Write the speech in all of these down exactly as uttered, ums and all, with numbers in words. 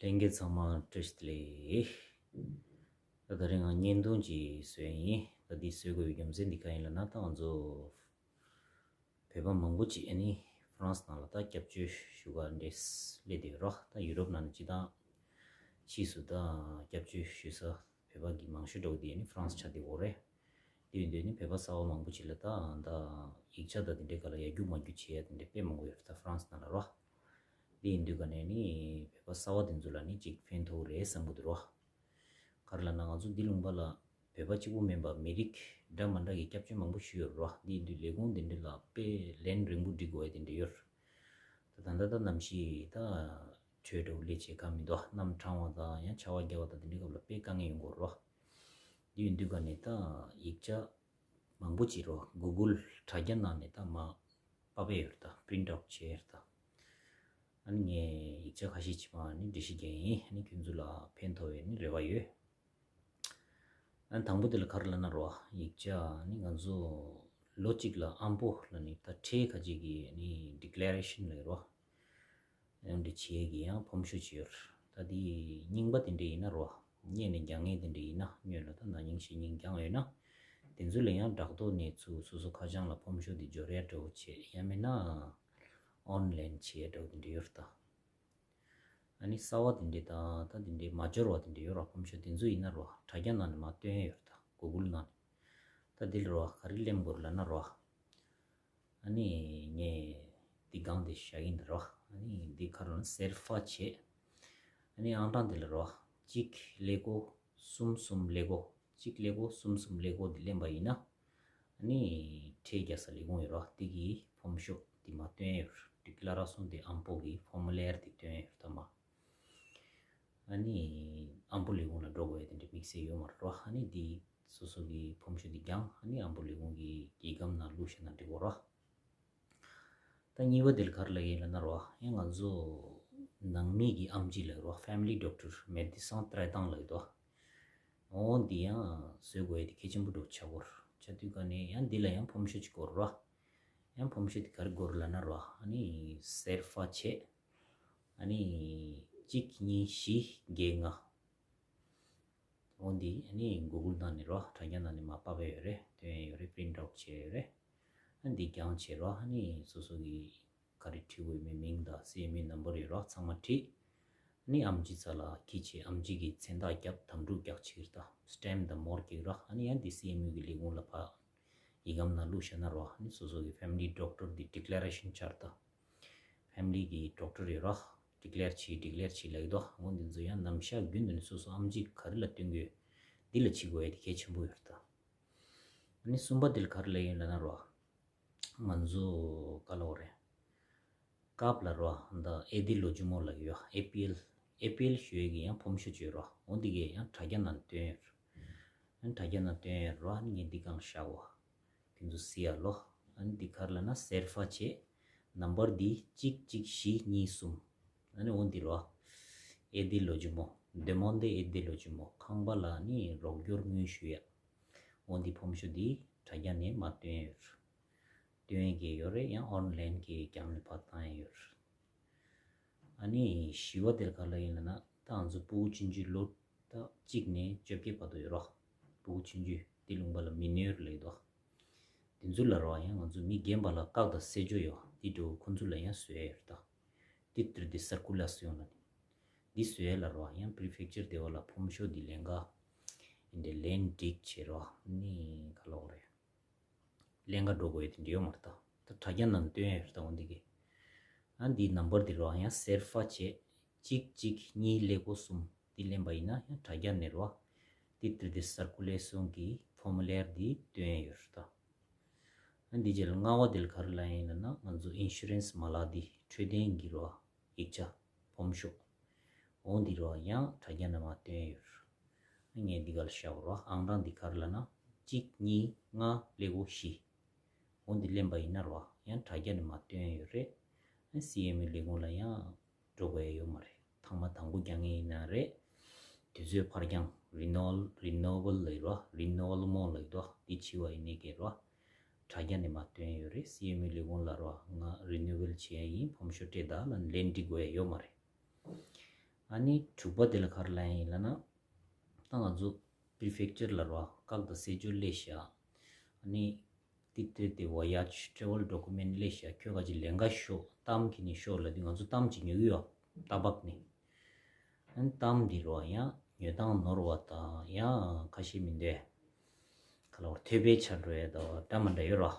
ལྷན་རྒྱས་ཚང་མ་བཀྲ་ཤིས་བདེ་ལེགས། ད་དེ་རིང་ང་བརྙན་ཐུང་ཅིག་བཟོས་ཡིན། ད་འདི་བཟོ་དགོས་པའི་རྒྱུ་མཚན་འདི་གང་ཡིན་ལབ་ན། ད་ང་ཚོ་བོད་པ་མང་པོ་ཅིག་ཨ་ནི་ཧྥ་རན་སི་ནང་ལ་ད་སྐྱབས་བཅོལ་ཞུ་ག་འདྲེས་སླེབས་བསྡད་ཡོད་རོགས། ད་ཡུ་རོབ་ནང་ནས་སྤྱི་བཏང་ཕྱིས་སུ་ད་སྐྱབས་བཅོལ་ཞུ་ས་བོད་པ་གི་མང་ཤོས་འདྲ་བོ་དེ་ཨ་ནི་ཧྥ་རན་སི་ཆགས་བསྡད་ཡོད་རེད། དེ་ཡིན་དུས་ནི་བོད་པ་གསར་པ་མང་པོ་ཅིག་ལ་ད་ད་ཡིག་ཆ་ད་དེ་འདྲའི་སྒང་ལ་ཡར་རྒྱུག་མར་རྒྱུག་བྱེད་ཡ་དེ་འདྲ་དཔེ་མང་པོ་ཡོད་རེད། ད་ཧྥ་རན་སི་ནང་ལ་རོགས། དེ་ཡིན་དུས་ག་ནས་ནི་བོད་པ་གསར་པ་དེ་ཚོ་ལ་ནི་ཅིག་ཕན་ཐོགས་རེད་བསམ་གི་འདུག་རོགས། ག་རེ་ལབ་ན་ང་ཚོ་འདི་ལུང་པ་ལ་བོད་པ་གཅིག་པུ་མིན་པ་མི་རིགས་འདྲ་མི་འདྲ་གི་སྐྱབས་བཅོལ་མང་པོ་ཞིག་ཡོད་རེད་རོགས། འདི་ཡིན་དུས་ལས་ཁུངས་དེ་འདྲ་ལ་དཔེ་ལན་རིང་པོ་སྒྲིག་དགོས་ཡ་དེ་འདྲ་ཡོད་རེད། ད་ད་ལྟ་ད་གནམ་གཤིས་ད་དྲོད་འདྲ་བོ་སླེབས་བྱས་ཁ་མི་འདུག་གནམ་གྲང་བ་དང་ཡང་ཆར་པ་རྒྱག་པ་དང་དེ་འདྲའི་སྐབས་ལ་དཔེ་དཀའ་ངལ་ཡོང་གི་ཡོད་རེད་རོགས། དེ་ཡིན་དུས་ག་ནས་ད་ཡིག་ཆ་མང་པོ་ཅིག་རོགས་གུ་གུལ་དྲ་རྒྱ་ནང་ནས་ད་མར་པ་ཕབ་ཡས་ཡོད་རེད། ད་པི་རིན་ཊི་ཨའུཊ་བྱས་ཡས་རེད། ད་ཨ་ནི་ངས་ཡིག་ཆ་ཁ་ཤས་ཅིག་མར་ནི་འགྲེལ་བཤད་རྒྱག་ཡིན། ཨ་ནི་ཁྱོད་ཚོ་ལ་ཕན་ཐོགས་པའི་ནི་རེ་བ་ཡོད། ཨ་ནི་དང་པོ་དེ་ལ་ག་རེ་ལབ་ན་རོགས། ཡིག་ཆ་ནི་ང་ཚོ་ལོ་གཅིག་ལ་ཨམ་པོ་ལ་ནི་ད་ཁྲལ་ཁ་ཅིག་གི་ནི་ཌི་ཀི་ལེ་རེ་ཤན་ལབ་རོགས། ཡང་འདི་བྱེད་ཀྱི་ཡང་ཕོམ་ཤོ་ཅིག་ཡོད། ད་འདི་རྙིང་པ་དེ་འདྲ་ཡིན་ན་རོ། སྔོན་ནས་རྒྱག་མཁན་དེ་འདྲ་ཡིན་ན། སྔོན་ལ་ད་ན་ནིང་ཕྱི་ཉིན་རྒྱག་ཡོད་ན། དེ་ཚོ་ལ་ཡང་བྲག་ཐོག་ནས་ཚུར་སོ་སོ་ཁ་བྱང་ལ་ཕོམ་ཤོ་དེ་འབྱོར་ཡ་འདྲ་བོ་བྱེད། ཡང་མིན་ན་ཨོན་ལན་བྱེད་ཡ་འདྲ་བོ་དེ་འདྲ་ཡོད་ད། ཨ་ནི་གསར་པ་དེ་འདྲ་དང་ད་དེ་འདྲ་མ་འབྱོར་བ་དེ་འདྲ་ཡོད་ར། ཕོམ་ཤོ་དེ་ཚོ་ཡིན་ན་རོ། དྲ་རྒྱ་ནང་ནས་མར་སྟོན་ཡ་ཡོད་ད། གུ་གུལ་ནང་ནས། ད་འདི་ལ་རོ་ག་རེ་ལེན་དགོས་ལབ་ན་རོ། ཨ་ནི་ངས་འདི་སྒང་འདི་བཞག་གིན་འདི་རོ། ཨ་ནི་འདི་ཁ་རོ་ན་སེར་ཕ་བྱེད། ཨ་ནི་ཨང་གྲངས་འདི་ལ་རོ། གཅིག་ཀླད་ཀོར་གསུམ་གསུམ་ཀླད་ཀོར། གཅིག་ཀླད་ཀོར་གསུམ་གསུམ་ཀླད་ཀོར་འདི་ལེན་པ་ཡིན་ན། ཨ་ནི་ཁྲལ་རྒྱག་ས་ལས་ཁུངས་ཡོད་རོ། འདི་གི་ཕོམ་ཤོ་འདི་མར་སྟོན་ཡོད། ཌི་ཀི་ལེ་ར་སོང་འདི་ཨམ་པོ་གི་ཕོར་མུ་ལེ་ར་འདི་སྟོན་ཡོད་ད་མ། ཨ་ནི་ཨམ་པོ་ལས་ཁུངས་ལ་འགྲོ་དགོས་ཡ་དེ་འདྲ་དམིགས་བསལ་ཡོད་མ་རེད་རོ། ཨ་ནི་འདི་སོ་སོ་གི་ཕོམ་ཤོ་འདི་བརྒྱངས། ཨ་ནི་ཨམ་པོ་ལས་ཁུངས་ཀྱི་སྒེའུ་ཁུང་ནང་བླུགས་བཞག་ན་འགྲིག་གོ་རོ། ད་གཉིས་པ་དེ་ལ་ག་རེ་ལབ་ཡིན་ལབ་ན་རོ། ཡང་ང་ཚོ་ནང་མི་གི་ཨེམ་ཆི་ལབ་རོ། ཕེ་མི་ལི་ཌོག་ཊར་མེ་ཌི་སན་ཏྲེ་ཏང་ལབ་ཡོད་དོ། འོ་འདི་ཡང་བཟོ་དགོས་ཡ་དེ་གལ་ཆེན་པོ་འདྲ་བོ་ཆགས་ཀྱི་ཡོད་རེད། ཆགས་དུས་ག་ནས་ཡང་འདི་ལ་ཡང་ཕོམ་ཤོ་ཅིག་དགོས་རེད་རོ། ཡང་ཕོམ་ཤོ་དེ་ག་རེ་དགོས་རེད་ལབ་ན་རོ། ཨ་ནི་སེར་ཕ་བྱེད། ཨ་ནི་གཅིག་གཉིས་བཞི་བརྒྱད་ལྔ། འོ་འདི་ཨ་ནི་གུ་གུལ་ནང་ནས་རོ། དྲ་རྒྱ་ནང་ནས་མར་ཕབ་ཡས་ཡོད་རེད། སྟོན་ཡས་ཡོད་རེད། པི་རིན་ཊི་ཨའུཊ་བྱས་ཡོད་རེད། ཨ་འདི་བརྒྱངས་བྱས་རོ། ཨ་ནི་སོ་སོ་གི་ག་རེ་བྲིས་དགོས་མིན་མིང་དང་སི་ཨེམ་ཡུ་ནམ་བར་ཡོད་རོ། ཚང་མ་བྲིས། ཨ་ནི་ཨེམ་ཆི་རྩ་ལ་འཁྱེར་བྱས་ཨེམ་ཆི་གི་མཚན་རྟགས་བརྒྱབ། དམ་ཕྲུག་རྒྱག་བྱས་རེད་ད། སི་ཊེམ་པ་དང་མོ་ར་རྒྱག་རོ། ཨ་ནི་ཡང་འདི་སི་ཨེམ་ཡུ་གི་ལས་ཁུངས་ལ་ཕར་ཡིག་སྒམ་ནང་བླུགས་བཞག་ན་རོ། ཨ་ནི་སོ་སོ་གི་ཕེ་མི་ལི་ཌོག་ཊར་འདི་ཌི་ཀི་ལེ་རེ་ཤན་ཆགས་རེད་ད། ཕེ་མི་ལི་གི་ཌོག་ཊར་ཡོད་རོ། ཌི་ཀི་ལེར་བྱེད། ཌི་ཀི་ལེར་བྱེད་ལབ་ཀྱི་འདུག་འོ་འདི་ཚོ་ཡང་ནམ་ཞག་རྒྱུན་དུ་ནས་སོ་སོ་ཨེམ་ཆི་ག་རེ་ལ་སྟོན་དགོས། འདི་ལ་བྱེད་དགོས་ཡ་དེ་གལ་ཆེན་པོ་ཡོད་རེད་ད། ཨ་ནི་གསུམ་པ་འདི་ལ་ག་རེ་ལབ་ཡིན་ལབ་ན་རོ། ང་ཚོ་ག་ལབ་དགོས་རེད། ཀར་ལ་རོ། འདི་ཨེ་ཌི་ལོ་ཇི་མོ་ལབ་ཀྱི་ཡོད། ཨེ་པི་ཨེལ། ཨེ་པི་ཨེལ་ཞུ་ཡས་ཀྱི་ཡང་ཕོམ་ཤོ་ཅིག་ཡོད་རོ། འོ་འདི་གས་ཡང་དྲ་རྒྱ་ནང་སྟོན་ཡོད་རེད། ཨ་ནི་དྲ་རྒྱ་ནང་སྟོན་ཡོད་རོ། ཨ་ནི་ངས་འདི་སྒང་བཞག་གོ། ཁྱེད་ཚོ་གཟིགས་ཡ་ལོ། ཨ་ནི་འདི་ག་རེ་ལབ་ན་སེར་ཕ་བྱེད། ནམ་བར་འདི་གཅིག་གཅིག་བཞི་གཉིས་གསུམ། ཨ་ནི་འོ་འདི་རོ། ཨེ་ཌི་ལོ་ཇི་མོ། ཌེ་མོན་ཌེ་ཨེ་ཌི་ལོ་ཇི་མོ། ཁང་པ་ལ་ནི་རོགས་སྐྱོར་དངུལ་ཞུ་ཡ། འོ་འདི་ཕོམ་ཤོ་འདི་དྲ་རྒྱ་ནས་མར་སྟོན་ཡོད་རེད། སྟོན་ཡས་ཀྱི་ཡོད་རེད། ཡང་ཨོན་ལན་གྱི་རྒྱབ་ནས་ཕར་བཏང་ཡས་ཡོད་རེད། ཨ་ནི་བཞི་པ་དེ་ལ་ག་རེ་ལབ་ཡིན་ལབ་ན། ད་ང་ཚོ་ཕྲུ་གུ་ཆུང་ཆུང་ལོ་ད་གཅིག་ནས་བཅོ་བརྒྱད་བར་དུ་ཡོད་རོ། ཕྲུ་གུ་ཆུང་ཆུང་འདི་ལུང་པ་ལ་མི་ནོར་ལབ་ཀྱི་འདུག་འདི་ཚོ་ལ་རོ། ཡང་ང་ཚོ་མི་རྒན་པ་ལ་བཀག་དང་བསད་རྒྱུ་ཡོད། འདི་འདྲ་བོ་ཁོང་ཚོ་ལ་ཡང་བཟོ་ཡས་ཡོད་རེད་ད། ཊི་ཊར་ཌེ་སར་ཀུ་ལེ་སི་ཡོན་ལབ་ནས། འདི་བཟོ་ཡས་ལ་རོ། ཡང་པི་རི་ཕེག་ཅར་སྡེ་བ་ལ་ཕོམ་ཤོ་འདི་ལེན་ག་འདི་འདྲ་ལེན་འགྲིག་བྱས་རོ། ནི་ག་ལབ་དགོས་རེད། ལེན་ག་འགྲོ་དགོས་ཡ་དེ་འདྲ་ཡོད་མ་རེད་ད། ད་དྲ་རྒྱ་ནང་སྟོན་ཡ་རེད་ད། འོ་འདི་གི། ཨ་འདིའི་ནམ་བར་འདི་རོ། ཡང་སེར་ཕ་བྱེད། གཅིག་གཅིག་གཉིས་ཀླད་ཀོར་གསུམ། འདི་ལེན་པ་ཡིན་ན་ཡང་དྲ་རྒྱ་ནས་རོ། ཊི་ཊར་ཌེ་སར་ཀུ་ལེ་སི་ཡོན་གྱི་ཕོར་མུ་ལེ་ར་འདི་སྟོན་ཡ་ཡོད་རེད་ད། ཨ་འདི་རྗེས་ལ་ལྔ་པ་འདི་ལ་ག་རེ་ལབ་ཡིན་ལབ་ན། ང་ཚོ་ཨིན་ཤུ་རན་སི་མ་ལག་འདི། འཕྲོད་བསྟེན་གྱི་རོ། ཡིག་ཆ། ཕོམ་ཤོ། འོ་འདི་རོ། ཡང་དྲ་རྒྱ་ནས་མར་སྟོན་ཡོད་རེད། ངས་འདི་ག་ལ་བཞག་རོ། ཨང་གྲངས་འདི་ག་རེ་ལབ་ན། གཅིག་གཉིས་ལྔ་ཀླད་ཀོར་བཞི། འོ་འདི་ལེན་པ་ཡིན་ན་རོ། ཡང་དྲ་རྒྱ་ནས་མར་སྟོན་ཡོད་རེད། སི་ཨེམ་ཡུ་ལས་ཁུངས་ལ་ཡང་འགྲོ་དགོས་ཡ་ཡོད་མ་རེད། ཐེངས་མ་དང་པོ་རྒྱག་མཁན་ཡིན་ན་རེད། དུས་ཚོད་ཕར་འགྱངས། རི་ནོ་ཝལ། རི་ནོ་ཝལ་ལབ་ཀྱི་རོ། རི་ནོ་ཝལ་མོ་ལབ་ཀྱི་འདུག་འདི་བྱས་པ་ཡིན་ནའི་ཀྱི་རོ། དྲ་རྒྱ་ནས་མར་སྟོན་ཡོད་རེད། སི་ཨེམ་ཡུ་ལས་ཁུངས་ལ་རོ། ང་རི་ནོ་ཝལ་བྱེད་ཡ་ཡིན། ཕོམ་ཤོ་སྤྲད་དང་ལབ་ནས་ལན་འབྲི་དགོས་ཡ་ཡོད་མ་རེད། ཨ་ནི་དྲུག་པ་དེ་ལ་ག་རེ་ལབ་ཡིན་ལབ་ན། ད་ང་ཚོ་prefecture ལབ་རེད་བ། ཀར་དང་སེ་ཇོར་སླེབས་ཤག་ཨ་ནི་titre de voyage travel document སླེབས་ཤག་ཁྱོད་ཁ་ཅིག་ལེན་ག་ཤོག་གཏམ་ཁྱེར་ནས་ཤོག་ལབ་དུས། ང་ཚོ་གཏམ་ཅིག་ཉོ་གི་ཡོད། ཏ་བག་ནས། ཨ་ནི་གཏམ་འདི་རེད་བ། ཡང་ཉོ་སྟངས་ནོར་བ་དང་ཡང་ཁ་ཤས་མི་འདོད། ག་ལ་བར་ཐོས་པའི་ཆ་འགྲོ་ཡ་དང་འདྲ་མི་འདྲ་ཡོད་རེད་བ།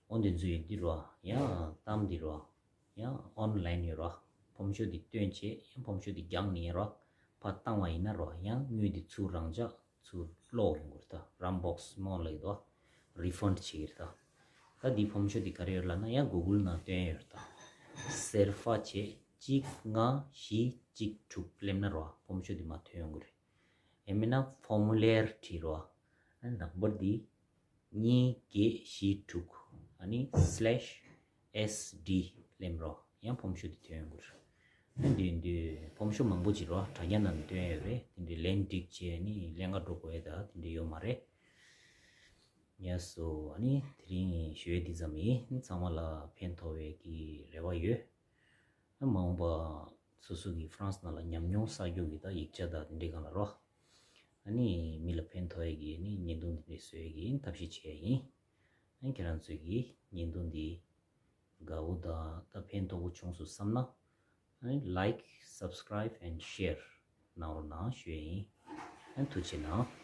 འོ་འདི་ཚོ་ཡིན་དུས་རེད་བ། ཡང་གཏམ་འདི་རེད་བ། ཡང་online ཡོད་རེད་བ། ཕོམ་ཤོག་འདི་བཏོན་བྱས་ཡང་ཕོམ་ཤོག་འདི་རྒྱག་ནས་ཡིན་རེད་བ། ཕར་བཏང་བ་ཡིན་ན་རེད་བ། ཡང་དངུལ་འདི་ཚུར་རང་འཇགས་ཚུར་སློག་ཡོང་གི་རེད་ད། rembourse མོ་ལབ་ཀྱི་འདུག་བ། refund བྱེད་ཀྱི་རེད་ད། ད་འདི་ཕོམ་ཤོག་འདི་ག་རེ་ཡོད་ལབ་ན། ཡང་Google ནང་བཏོན་ཡོད་རེད་ད། སེར་ཕ་བྱས་གཅིག་ལྔ་བཞི་གཅིག་དྲུག་སླེབས་ན་རེད་བ། ཕོམ་ཤོག་འདི་མར་ཐོན་ཡོང་གི་རེད། ཡང་མིན་ན་formulaire བྲིས་རོགས། ཨ་ནི་ནམ་བར་འདི་གཉིས་བརྒྱད་བཞི་དྲུག་ཨ་ནི་slash S D སླེབས་རོགས། ཡང་ཕོམ་ཤོག་འདི་ཐོན་ཡོང་གི་རེད། ཨ་ནི་འདི་འདི་ཕོམ་ཤོག་མང་པོ་ཅིག་རོགས། དྲ་རྒྱ་ནང་ནས་བཏོན་ཡོད་རེད། དེ་འདྲའི་ལན་འགྲིག་བྱས་ནི་ལེན་ག་འགྲོ་དགོས་ཡ་ད་དེ་འདྲའི་ཡོད་མ་རེད། ཡ་སོ། ཨ་ནི་དེ་རིང་ཞུ་ཡ་འདི་ཙམ་ཡིན། ཚང་མ་ལ་ཕན་ཐོགས་པའི་གི་རེ་བ་ཡོད། མ་འོངས་པ་སོ་སོ་གི་ཧྥ་རན་སི་ནང་ལ་ཉམས་མྱོང་བསགས་རྒྱུ་གི་ད་ཡིག་ཆ་དང་དེ་འདྲའི་སྒང་ལ་རོ། ཨ་ནི་མི་ལ་ཕན་ཐོགས་ཡས་ཀྱི་ནི་བརྙན་ཐུང་འདི་འདྲ་བཟོ་ཡས་ཀྱི་ཐབས་ཤེས་བྱས་ཡིན། ཨ་ནི་ཁྱེད་རང་ཚོས་ཀྱི་བརྙན་ཐུང་འདི་དགའ་བོ་དང་ད་ཕན་ཐོགས་པོ་བྱུང་སོང་བསམ་ན། ཨ་ནི་like, subscribe and share གནང་རོགས་གནང་ཞུ་ཡས་ཡིན། ཨ་ནི་ཐུགས་རྗེ་གནང་།